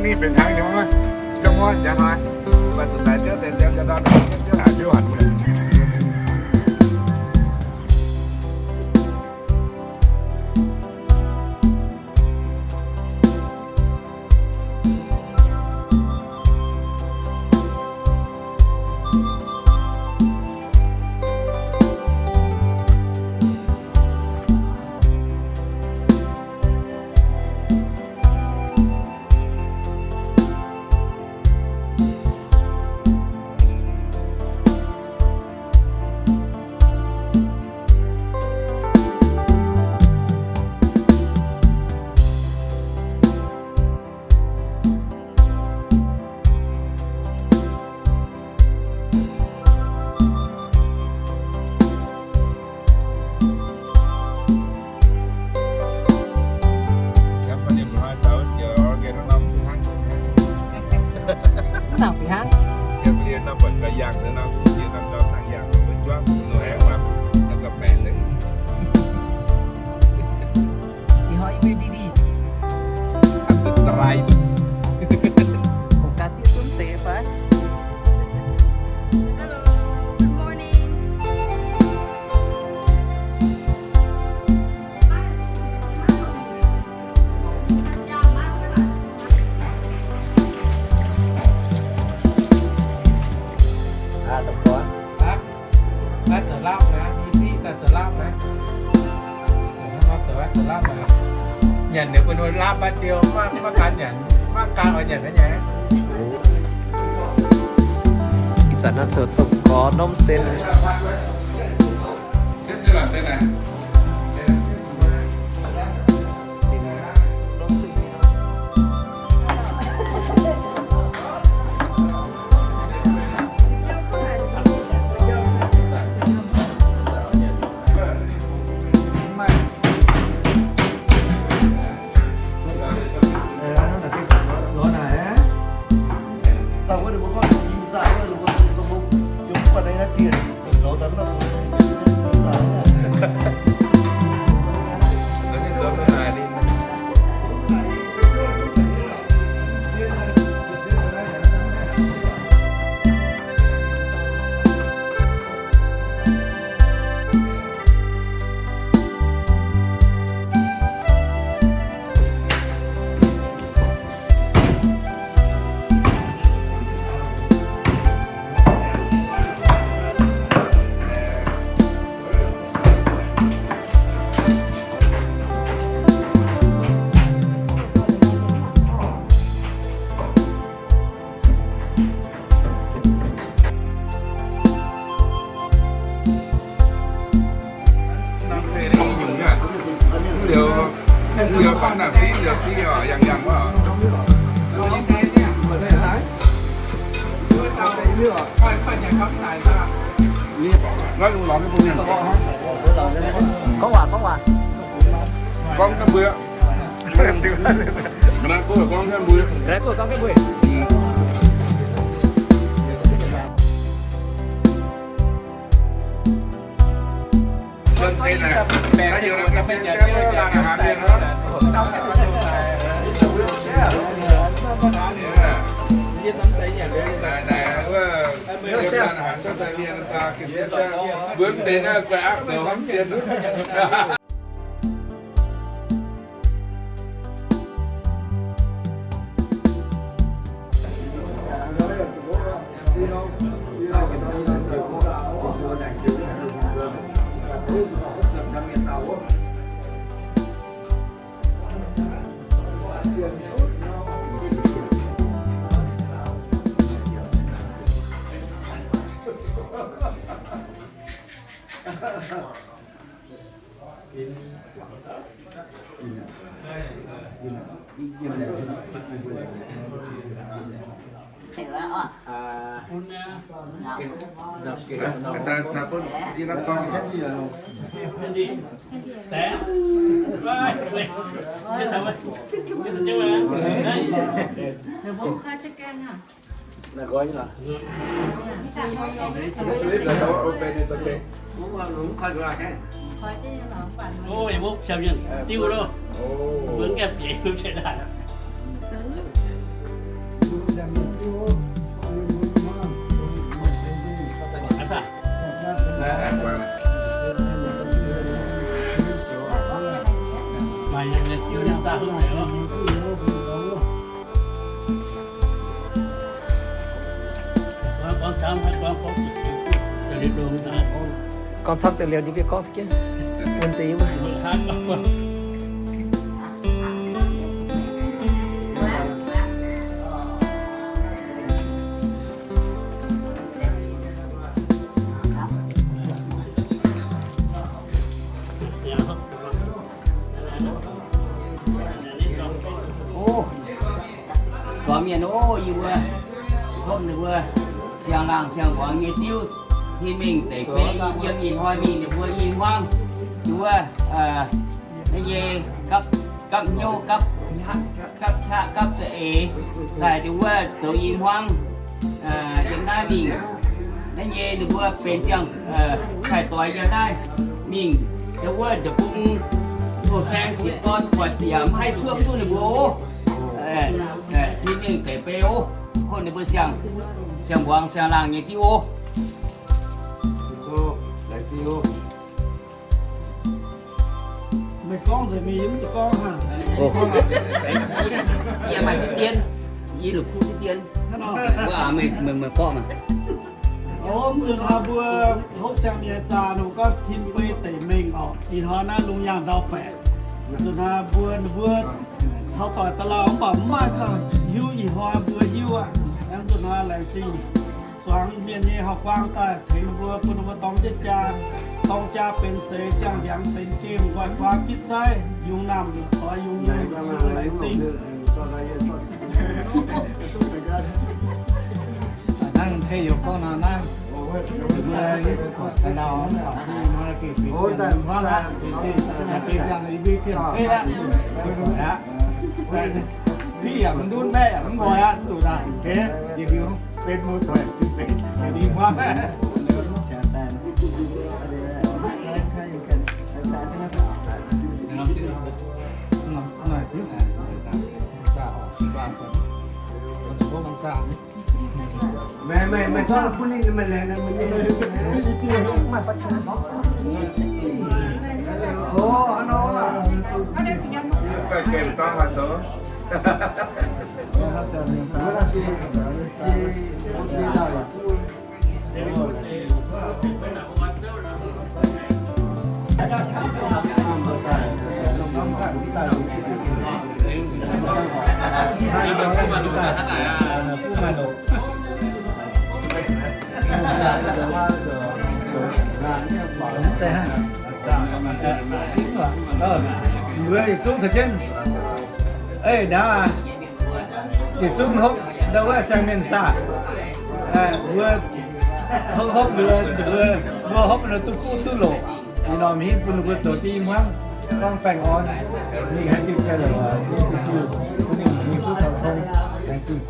Ninh benx hnaangx nyei, jangv wuov jaax hnoi, mv baac zuqc daaih ziouc deix ziangh jaax ndorn, ziouc haaix diuv hanc. Mv nangc fih hnangv. Ih hnoi yie mbuo đi đi. Drive. Hungh gaax zieqv zunv deix fai? Hello, good morning. Aa, da'buo. Hah? Naaiv zoux laapv naaiv, yie diqv daaih zoux laapv naaiv. Zoux hnangv nor zoux, zoux laapv naaiv. Nyanc ninh mbuo laapv baav diou, maiv, maiv gan nyanc, maiv gan oix nyanc naaiv nyei. Ih zanc naaiv zoux dongh gorx norm sen. Gorngv waac, gorngv waac. Gorngv ganh mbuo. Mv nangc gorngv, gorngv ganh mbuo. Mv nangc gorngv, gorngv ganh mbuo. Mbuo mv deix naaiv guai aapv zoux hnamv zien. Gorngv camv deix liuz, ninh mbuo gorngv za'gengh wuonh deix wuov. O, zuangx mienh o, yie mbuo hopv ninh mbuo siang-laangh siang-mbuangz nyei diuv, hin mingh deic-bung yiem ih hnoi mingh ninh mbuo i hmuangv, ninh mbuo, naaiv nyei gapv, gapv hnyouv, gapv, gapv qaqv, gapv za'eix, daaih ninh mbuo zoux i hmuangv, yiem naaiv mingh. Naaiv nyei ninh mbuo benx ziangh, haih doix yiem naaiv mingh, ninh mbuo nda'bung loz-saeng sieqv dorn buatc ziec mv haih cuotv duqv ninh mbuo o. Hin mingh deic-bung o, hopv ninh mbuo siang, siang-mbuangz siang-laangh nyei diuv o. Meih gorngv nzengc, meih yie mv zuqc gorngv haic. Yie maaih diqv dien, yie la'kuqv diqv dien. Meih, meih, meih gorngv maah. O, mv nzunc hnoi mbuo hopv siang-mienh zaah nor, gorngv tin beiv deic mengh orqc. Ih hnoi naaiv lungh yaangh ndau baeqc. Mv nzunc hnoi mbuo, ninh mbuo caux doic da'lauh mv baac mv maaih hiuv, ih hnoi mbuo hiuv aqv. Mv nzunc hnoi laengz zingh zuangx mienh nyei hauv-guaang daaih tengx ninh mbuo, bun ninh mbuo dorng jienv jaa, dorng jaa benx seix, ziangh ndiangx benx gem, nqoi guaax gitv zaiv, yungz naamh doix yungz nyei, laengz zingh. Hnangv Tei Youc gorngv nor naaiv, mbuo mbuo ziangh i mbuo cien ceix aqv, div yaac mv ndutv, maeqv yaac mv nqoi aqv, zuqc daaih ceix yietc liuz benx muoz-doic, benx i hmuangv. Meih, meih, meih zorqv bun ninh, meih laengz, meih, o, hnangv nor aqv. Mbuo yietc zungv caux jienv, ei, ndaauv aac, yietc zungv hopv ndau wuov siang-mienh zaah. Mbuo hopv, hopv, mbuo, mbuo hopv nor duqv fuqv duqv loc. Ih norm hingv bun ninh mbuo zoux jienv i hmuangv, gorngv baengh orn, mingh haaix diuh jai lorqc, diuh, diuh, bun ninh mingh duqv taux tong, laengz zingh.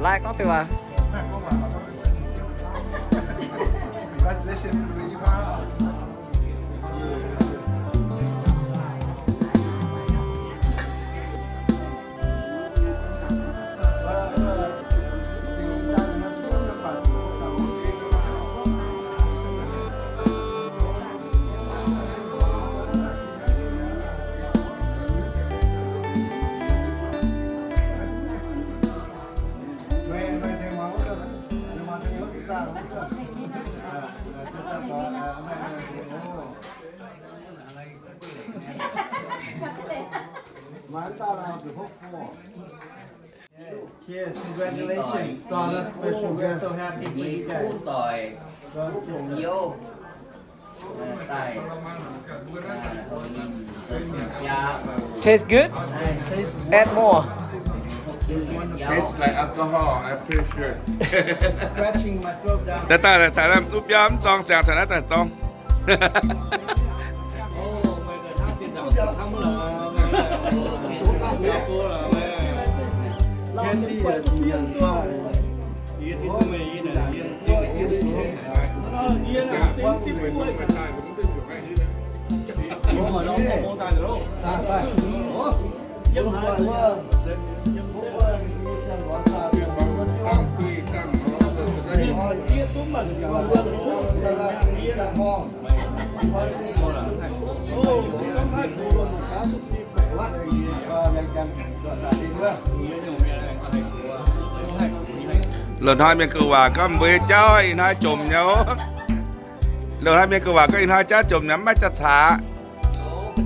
Lai gorngv deix waac. Cheers, congratulations on a special guest. We're so happy for you guys. Taste good? Add more. Tastes like alcohol, I'm pretty sure. Scratching my throat down. Daaih daaih daaih, duqv biauv mv zorng ziangx, caux naaiv daaih zorng. Loz-hnoi mienh gu'nguaaic gorngv mbuo nyei jauv ih hnoi jomc nyei oc. Loz-hnoi mienh gu'nguaaic gorngv ih hnoi jauv jomc nyei, mv maaih jauv caax.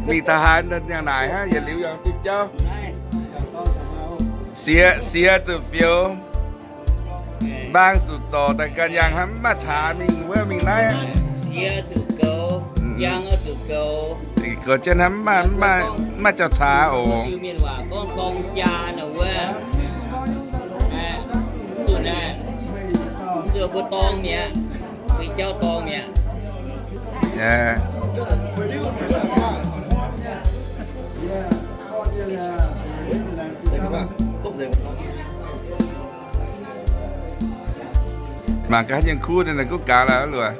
Mingh taux haaix nyanc naaic hnangv, yietc liuz yaac duqv jauv. Siex, siex zuqc fioux. Mbaang zuqc zorc daaih ganh yangh hnangv, mv maaih caax mingh wuov mingh naaiv. Siex zuqc goux, yangh zuqc goux. Goux jienv hnangv, mv maaih, mv maaih, mv maaih jauv caax oc. Mienh waac gorngv dorng jaa nor wuov. Zuqc naaiv, zuqc mbuo dorng mi'aqv, mbuo jauv dorng mi'aqv. Mangc gaax, haaix nyungc kuv ninh, ninh kuv gaax lorqc.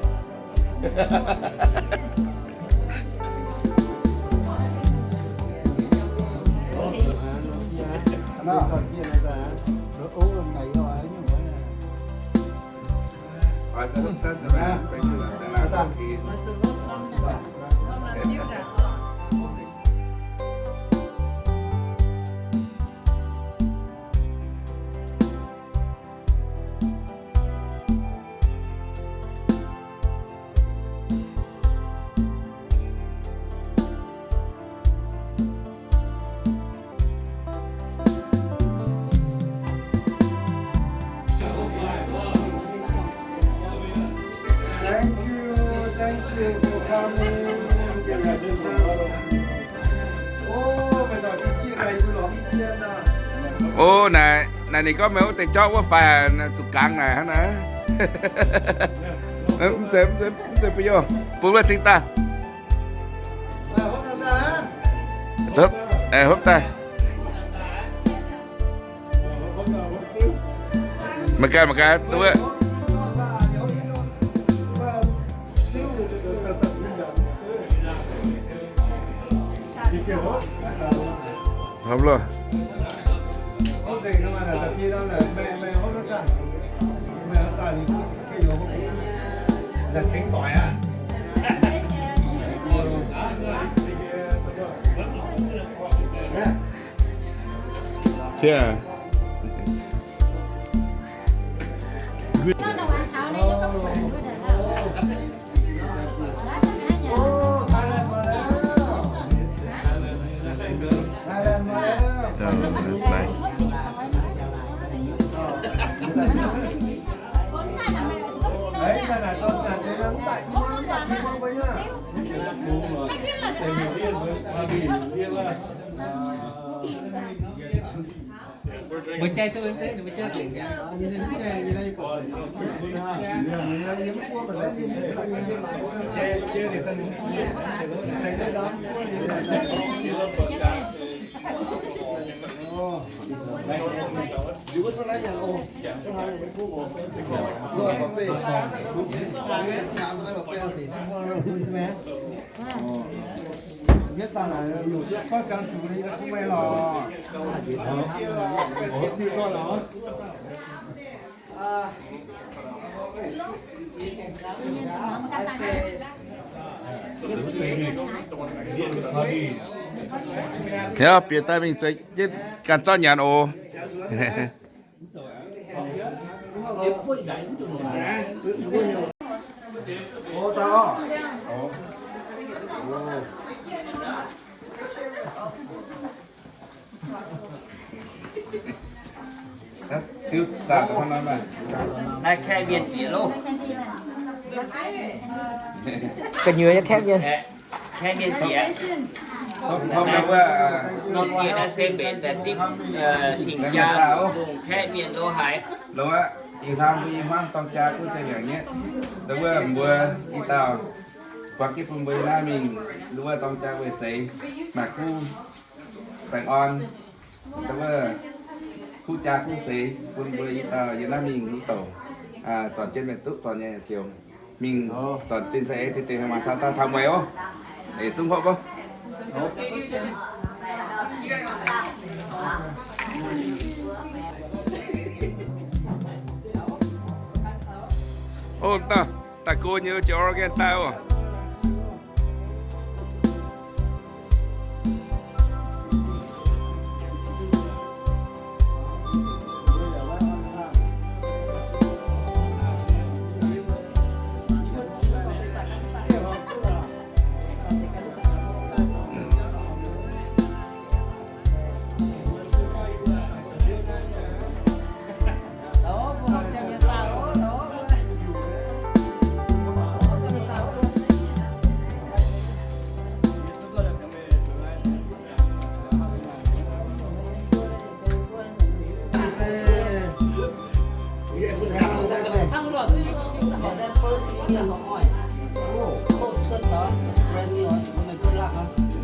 Thank you, thank you for coming. Ov, naaic, naaic ninh gorngv meih wuov deix jauv wuov fai zuqc gangx naaic hnangv naaic. Mv zeiz, mv zeiz, mv zeiz bun youh, bun wuov cingx daaih. Hopv daaih. Mangc gaax, mangc gaax, duqv. Hopv loh. Oh, that's nice. Heuc bieqc daaih mingh zueiz jienv ganh zorqv nyanc oc. Naaiv kaeqv mienh bieqc loh. Ga'nyuoz nyei kaeqv mienh. Kaeqv mienh bieqc. Norm dieh naaiv se mbenc daaih zipv cing-jaa lungh kaeqv mienh lo haic. Ih hnoi mbuo i hmuangv dorng jaa kuv zeiv liangc nyetv, ndau wuov mbuo i dauh buangh jienv bun mbuo yiem naaiv mingh, ndau wuov dorng jaa weic seix, maaih kuv baengh orn, ndau wuov kuv jaa kuv seix bun mbuo i dauh yiem naaiv mingh mv douc, zornc jienv mienh duqv zornc nyei ziouc mingh zornc zinh saeng-eix deix deix haaix maaih caux daaih taux mueiz oc. Yietc zungv hopv oc. Ov, daaih, daaih go nyei jiex Oregon daaih oc.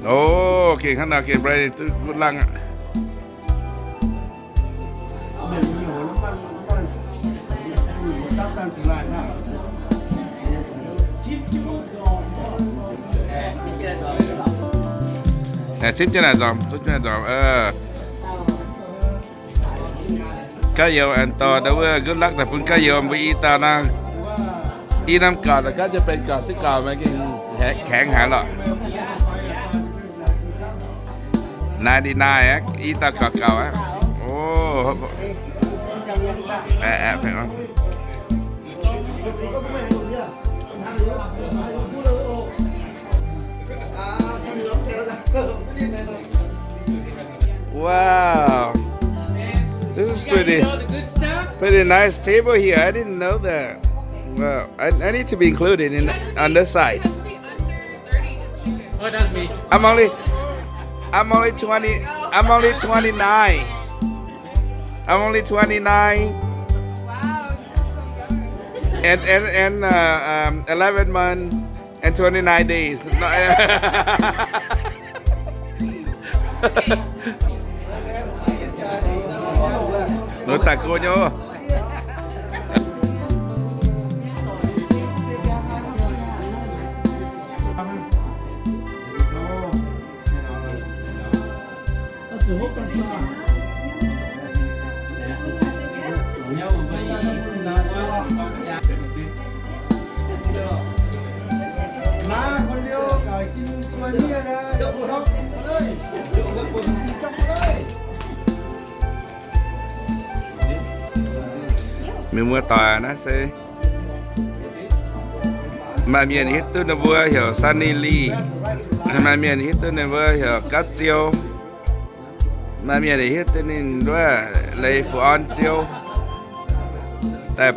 Ov, gengh hnangv naaiv gengh brand new, good luck aqv. Zipv jienv naaic nzormc, zipv jienv naaic nzormc. Ga'youz aengx dorh ndau wuov good luck daaih bun ga'youz mbuo i dauh naaiv. I norm gauh naaic gaav jienv benx gauh sieqv gauh maiv gengh kaengx haic lorqc. Ninety-nine aqv, i dauh gauh gauh aqv. Ov, aeqv, aeqv, Wow. This is pretty, pretty nice table here. I didn't know that. Well, I, I need to be included in on this side. Oh, that's me. I'm only, I'm only twenty, I'm only twenty-nine. I'm only twenty-nine. Wow, you're so young. And, and, and, uh, um, eleven months and twenty-nine days. Nor daaih go nyei. Mienh muoz-doic, naaiv se maaih mienh hiuv duqv ninh mbuo heuc Sunny Lee. Maaih mienh hiuv duqv ninh mbuo heuc Gapv Ziou. Maaih mienh hiuv duqv ninh wuov Leiz Fu Orn Ziou. Daaih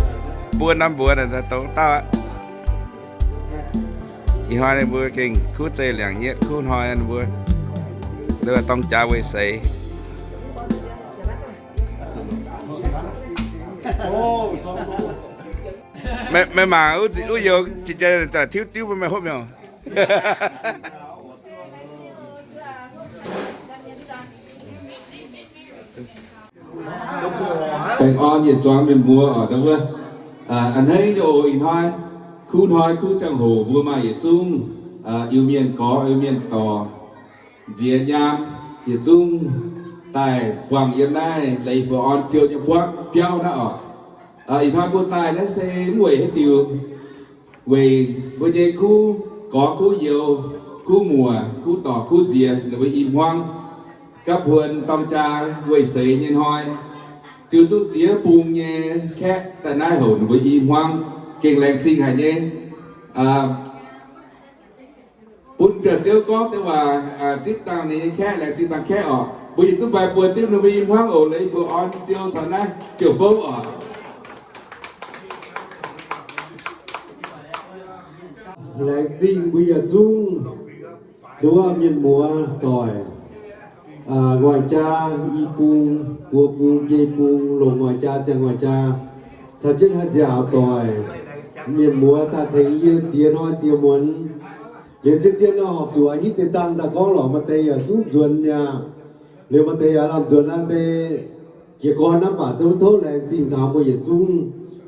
buo norm mbuox naaic dongh dauh aqv. Ih hnoi ninh mbuo gengh kuv zeiv liangc nyetv, kuv hnoi ninh mbuo ndau wuov dorng jaax weic seix. Meih, meih mangc wuov youz jiex jiex zanc tiuv diuv bun meih hopv mi'aqv. Baengh orn yietc zuangx mienh muoz oc, ndau wuov. A'hneiv nyei oc, ih hnoi kuv hnoi kuv ziangh hoc mbuo maaih yietc zungv Iu-Mienh gorx Iu-Mienh dorc nziex nyaam yietc zungv daaih buangh yiem naaiv Leiz Fu Orn Ziou nyei buangv biauv naaiv oc. Ih hnoi mbuo daaih naaiv se mv weic haaix diuc, weic mbuo nyei kuv gorx kuv youz, kuv muoc kuv dorc kuv nziex ninh mbuo i hmuangv gapv huon dorng jaa weic seix nyei hnoi, ziux duqv ziex bung nyei kaeqv daaih naaiv houc ninh mbuo i hmuangv, gengh laengz zingh haic nyei. Bun biauv-ziouv gorngv deix waac zipv dangh ninh nyei kaeqv, laengz zingh dangh kaeqv oc. Mbuo yietc zungv mbaih buoz zipv ninh mbuo i hmuangv oc, Leiz Fu Orn Ziou caux naaiv ziouc fouv oc. Laengz zingh mbuo yietc zungv nduov mienh muoz doic, ngoic jaa i bung, buo bung, biei bung, longc ngoic jaa, siang ngoic jaa, caux jienv haih nziaauc doic. Mienh muoz daaih tengx yie ziex hnoi ziex muonz. Liuz zien-zien nor horpc zuqc hitv deix dangh daaih gorngv lorqc, maaih deix yaac zungv nzuonx mi'aqv. Liuz maaih deix yaac lamh nzuonx aqv, se jiez gorn aqv, mv baac duqv tov laengz zingh taux mbuo yietc zungv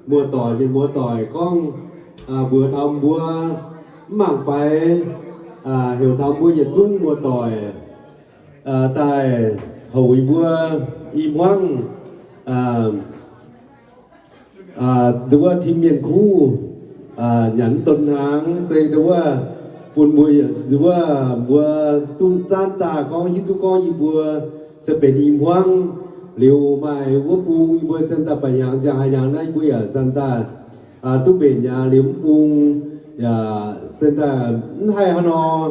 muoz-doic, mienh muoz-doic gorngv mbuox taux mbuo, mv mangc faix, heuc taux mbuo yietc zungv muoz-doic daaih houc yie mbuo i hmuangv nduov wuov tim mienh kuv nyanc donx hnaangx, se nduov wuov bun mbuo, nduov wuov mbuo duqv zaanv zaah gorngv hiuv duqv gorngv yie mbuo se benx i hmuangv. Liuz maaih wuov bung yie mbuo sen daaih ba'hnyangx ziangh haaix hnyangx naaiv yie mbuo yaac sen daaih duqv mbenc mi'aqv. Liuz mv bung yaac sen daaih mv haih haaix nor,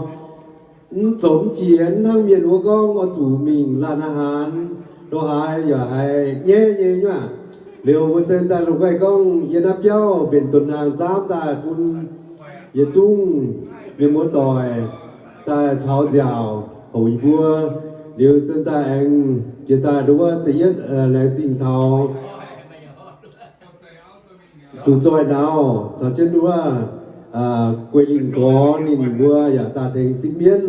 mv zoux mv jiex, mv hnangv mienh wuov gorngv oix zuqc mingh laanh aqv haaix, lo haaix yaac haiz nyaiv nyei nyuav. Liuz mbuo sen daaih longc guaih gorngv yiem naaiv biauv mbenc donx hnaangx nzamv daaih bun yietc zungv mienh muoz-doic daaih caux nziaauc houc yie mbuo. Liuz sen daaih aengx jiex daaih nduov wuov da'yietv laengz zingh taux Sux Zoih Nauz caux jienv wuov Guei Lingh Gorx ninh mbuo yaac daaih tengx sipv mienv,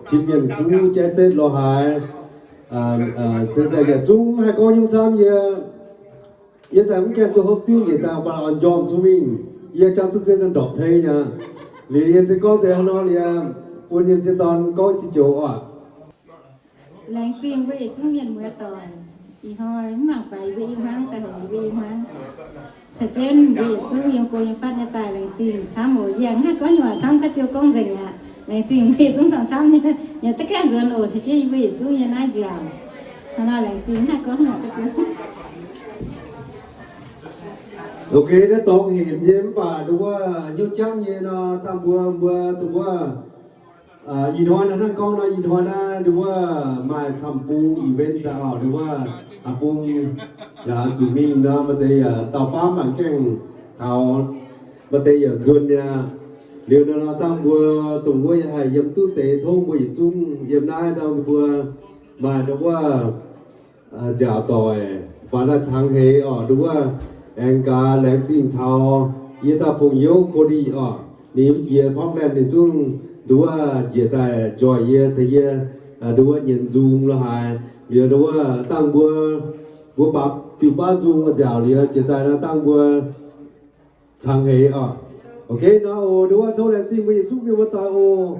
tim mienh kuv jaiv setv lo haaix. Se daaih yietc zungv haih gorngv nyungc camv yie. Yie daaih mv gaengh duqv hopv diuv njiec daaih baac oix njormh cong-mengh. Yie jangx cuotv zien ndorpc tei aqv. Liuz yie se gorngv deix hnangv nor liuz bun yiem se dorn gorngv se joux oc. Laengz zingh mbuo yietc zungv mienh muoz-doic. Ih hnoi mv mangc faix mbuo i hmuangv daaih houc mbuo i hmuangv. Caux jienv mbuo yietc zungv yiem go yiem fatv nyei daaih laengz zingh camv oc. Yie haih gorngv nyei waac camv ga'ziou gorngv nzengc aqv. Laengz zingh mbuo yietc zungv camv-camv nyei, yaac da'gaengh nzuonx oc. Caux jienv yie mbuo yietc zungv yiem naaiv nziaauc. Hnangv nor laengz zingh haih gorngv nyei waac ga'ziou. Ok, naaiv dorngx hemx nyei mv baac nduov wuov hnyouv jangv nyei nor, dangh mbuo, mbuo dongh wuov ih hnoi naaiv hnangv gorngv nor, ih hnoi naaiv nduov wuov maaih camv bung event daaih oc, nduov wuov a'bung yaac zuqc mingh nor, maaih deix yaac dauh baav mangc gaengh taux, maaih deix yaac nzuonx mi'aqv. Liuz nor, dangh mbuo dongh wuov yaac haih yiem duqv deix tov mbuo yietc zungv yiem naaiv dangh mbuo maaih nduov wuov nziaauc doic faaux daaih cangx heix oc, nduov wuov aengx gaax laengz zingh taux yie dauh pong-youv Cody oc. Ninh mv jiex Portland, ninh zungv nduov wuov njiec daaih njoih yie, tengx yie nduov wuov nyienz nzung lo haaix. Liuz nduov wuov dangh mbuo, mbuo bapv diuh baav nzung nziaauc liuz jiex daaih nor dangh mbuo cangx heix oc. Ok nor oc, nduov wuov tov laengz zingh mbuo yietc zungv mienh muoz-doic oc.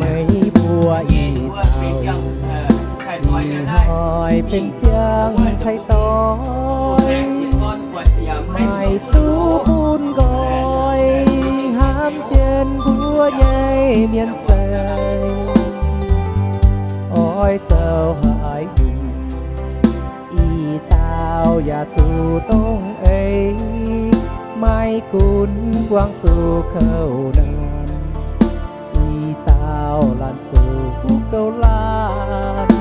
Meih mbuo ih dauh, ih hnoi benx ziangh cai doix, maaih zuqc bun nqoi hnamv jienv mbuo nyei mienh seix. Oix zoux haaix nyungc, ih dauh yaac zuqc dongh eix, maiv gunv buangh zuqc kouv naanc, ih dauh laanh zuqc butv gouv laanh.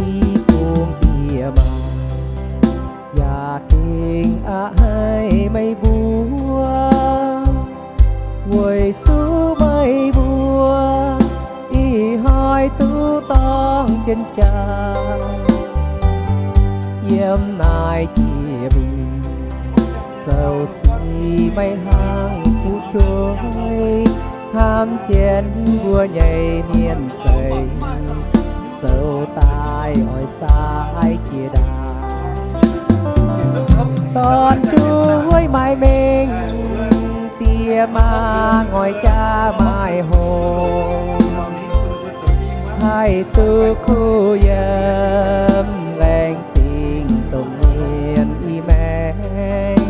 I bung bieqc mangc yaac gengh aqc haic meih mbuo, weic zuqc meih mbuo ih hnoi duqv dorng jienv jaa. Yiem naaiv jiex mingh zoux sic maiv hnangv fu'jueiv, hnamv jienv mbuo nyei mienh seix, zoux daaih oix sai jiex ndaangc. Dorn-jueiv maaih mengh, die maa ngoic jaa maaih hoc. Haih duqv kuh yiem laengz zingh domh mienh i maengx,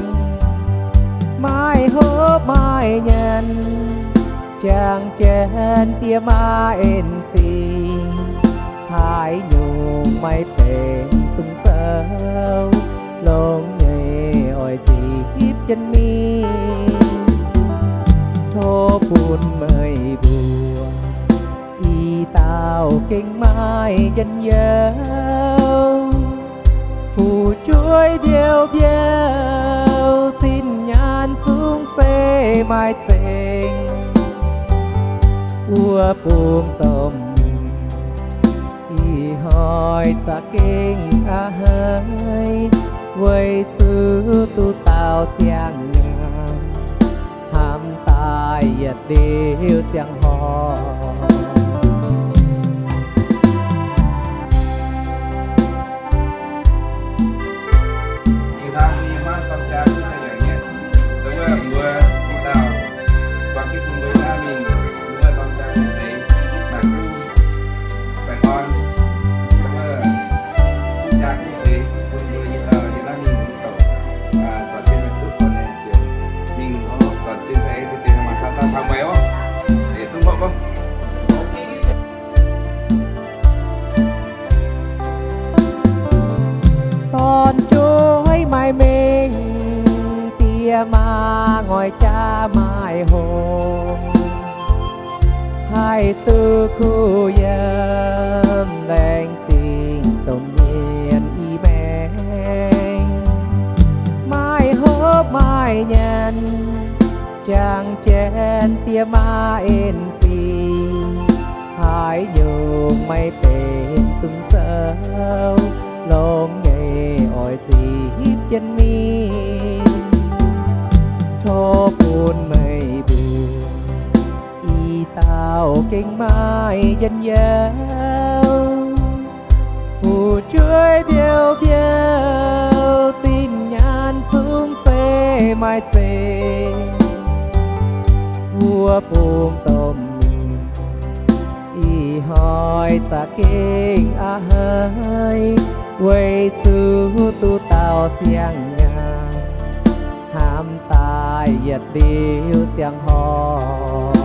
maaih hopv maaih nyanc, jangx jienv diex maa en zingh, haaix nyungc maaih benx dungx zoux, longx nyei oix zipv jienv mingh. Tov bun meih mbuo i dauh gengh maaih njien-youh, fu'jueiv mbiouh mbiouh, zinh nyaanh zungv se maaih zengc. Wuov bung domh mienh ih hnoi za'gengh a'hneiv, weic zuqc duqv dauh siang-nyaanh hnamv daaih yietc liuz ziangh hoc. Ih hnoi mbuo nyei hmuangv dorn jaa duqv cai nyanc nyei, wuov mbuo dauh buangh jienv bun mbuo naaiv mingh, wuov dorn jaa nyei seix, naaic duqv baengh orn, wuov jaa nyei seix bun mbuo yiem naaiv mingh, zornc jienv mingh duqv buatc nyei ziouc mingh, zornc jienv cai deix maaih haaix dauh taux mueiz oc, yietc zungv hopv oc. Dorn-jueiv maaih mengh, diex maa ngoic jaa maaih hngongx, haih duqv kuh yiem laengz zingh domh mienh i maengx, maaih hopv maaih nyanc, jangx jienv diex maa en zingh, haaix nyungc maaih benx dungx zoux, longx nyei oix zipv jienv mingh. Tov bun meih mbuo i dauh gengh maaih njien-youh, fu'jueiv mbiouh mbiouh, zinh nyaanh zungv se maaih zengc. Wuov bung domh mienh ih hnoi za'gengh a'hneiv, weic zuqc duqv dauh siang-nyaanh hnamv daaih yietc liuz ziangh hoc.